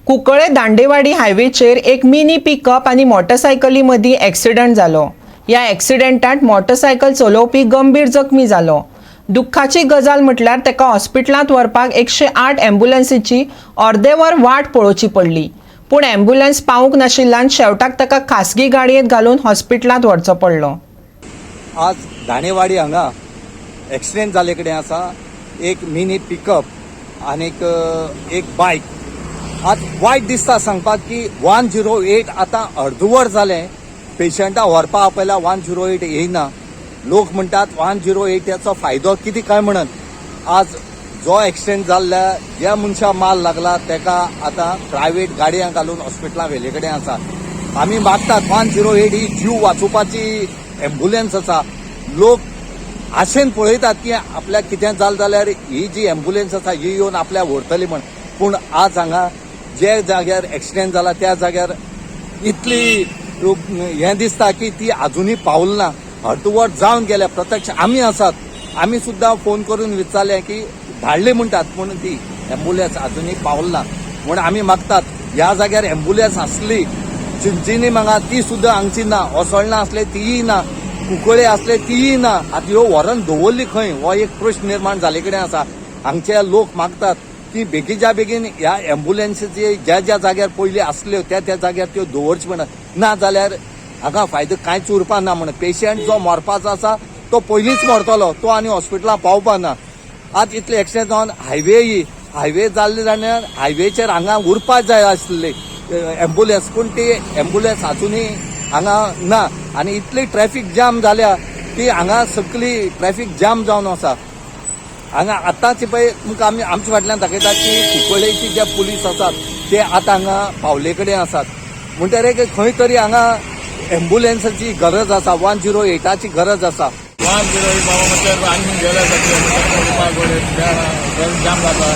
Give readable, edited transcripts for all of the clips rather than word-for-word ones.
कुंकळे दांडेवाडी हायवेचेर एक mini pickup आनी मोटरसायकली मदीं एक्सिडंट जालो. ह्या एक्सिडंटात मोटरसायकल चलोवपी गंभीर जखमी जालो. दुख्खाची गजाल म्हटल्यार ताका हॉस्पिटलांत व्हरपाक 108 एम्ब्युलन्सीची अर्दे वर वाट पळोवची पडली. पूण एम्ब्युलन्स पावूंक नाशिल्ल्यान शेवटाक ताका खासगी गाडयेंत घालून हॉस्पिटलांत व्हरचो पडलो. आज दाणेवाडी हांगा एक्सिडेंट जाल्ले कडेन आसा. एक मिनी पिकअप आनीक एक बायक. आज वायट दिसता सांगपाक की 108 आतां अर्दवर जालें, पेशंटाक व्हरपा आपयला, 108 येयना. लोक म्हणटात 108ाचो फायदो कितें काय म्हणून. आज जो एक्सिडेंट जाल्ल्या ज्या मनशा माल लागला तेका आतां प्रायवेट गाडयांक घालून हॉस्पिटलां व्हेले कडेन आसा. आमी मागतात, 108 ही जीव वाचोवपाची एम्ब्युलन्स आसा. लोक आशेन पळयतात की आपल्याक कितें जालें जाल्यार ही जी एम्ब्युलन्स आसा ही येवन आपल्याक व्हरतली म्हण. पूण आज हांगा जे जाग्यार एक्सिडेंट जाला त्या जाग्यार इतली हें दिसता की ती आजुनूय पावल ना. अर्दवर जावन गेल्या. प्रत्यक्ष आमी आसात, आमी सुद्दां फोन करून विचारलें की धाडली म्हणटात, पूण ती एम्ब्युलन्स आजुनूय पावल ना. म्हूण आमी मागतात, ह्या जाग्यार एम्ब्युलन्स आसली चिंचिनी हांगा, ती सुद्दां हांगची ना. ओसळना आसले तीय ना, कुंकळे आसले तीय ना. आतां ह्यो व्हरून दवरली खंय हो एक प्रश्न निर्माण जाल्ले कडेन आसा. हांगचे लोक मागतात की बेगीच्या बेगीन ह्या एम्ब्युलन्सीची ज्या ज्या जाग्यार पयलीं आसल्यो त्या त्या जाग्यार त्यो दवरच्यो म्हण. ना जाल्यार हांगा फायदो कांयच उरपा ना म्हण. पेशंट जो मरपाचो आसा तो पयलींच मरतलो, तो आनी हॉस्पिटलां पावपा ना. आज इतले एक्सिडेंट जावन हायवे ही हायवे जाल्ले जाल्यार हायवेचेर हांगा उरपा जाय आसली एम्ब्युलन्स, पूण ती एम्ब्युलन्स आजुनूय हांगा ना. आनी इतली ट्रॅफिक जाम जाल्या की हांगा सगळी ट्रॅफिक जाम जावन आसा हांगा. आतांच पळय तुमकां आमी आमच्या फाटल्यान दाखयतात की कुंकळ्ळेचे जे पुलीस आसात ते आतां हांगा पावले कडेन आसात. म्हणटकीर खंय तरी हांगा एम्ब्युलन्साची गरज आसा, 108ाची गरज आसा. 108 बाबा म्हणजे आनी गेले सगळे जाम जाता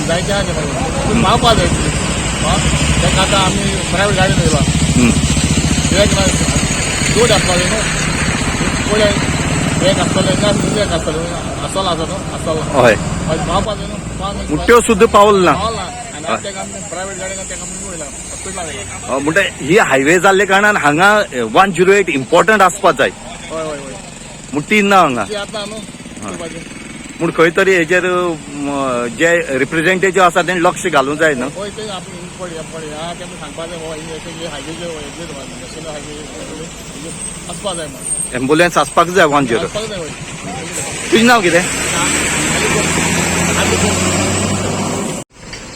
जायते आहा ते पावपा जाय. ताका आतां आमी प्रायवेट गाडी येयला कित्याक लोड आसपाक जाय न्हू. पळय, एक आसतलें ना, दुसरें एक आसतलें, आसतलो आसा न्हू, आसतलो. मागीर पावपा जाय न्हू. त्यो सुद्दां पावल ना. पावला आनी आतां ताका आमी प्रायवेट गाडी ताका आमी वयला हॉस्पिटलां वयला. म्हणटा ही हायवे जाल्ले कारणान हांगा 108 इम्पॉर्टंट आसपा जाय. हय हय हय म्हूण ती ना हांगा. ती आतां न्हू करपाची. म्हूण खंय तरी हेजेर जे रिप्रेझेंटेटिव्ह आसा तेणी लक्ष घालूंक जाय न्हू. हय, ते आपण पळय पळय हा तेमी सांगपा जाय बाबा, ही हायवेचेर हेजेर नॅशनल हायवे आसपा जाय म्हण. एम्ब्युलन्स आसपाक जाय 1 0. आसपाक जाय, हय. तुजें नांव कितें?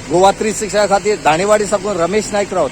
गोवा 360 खातीर दाणेवाडी साकून रमेश नायक रावत.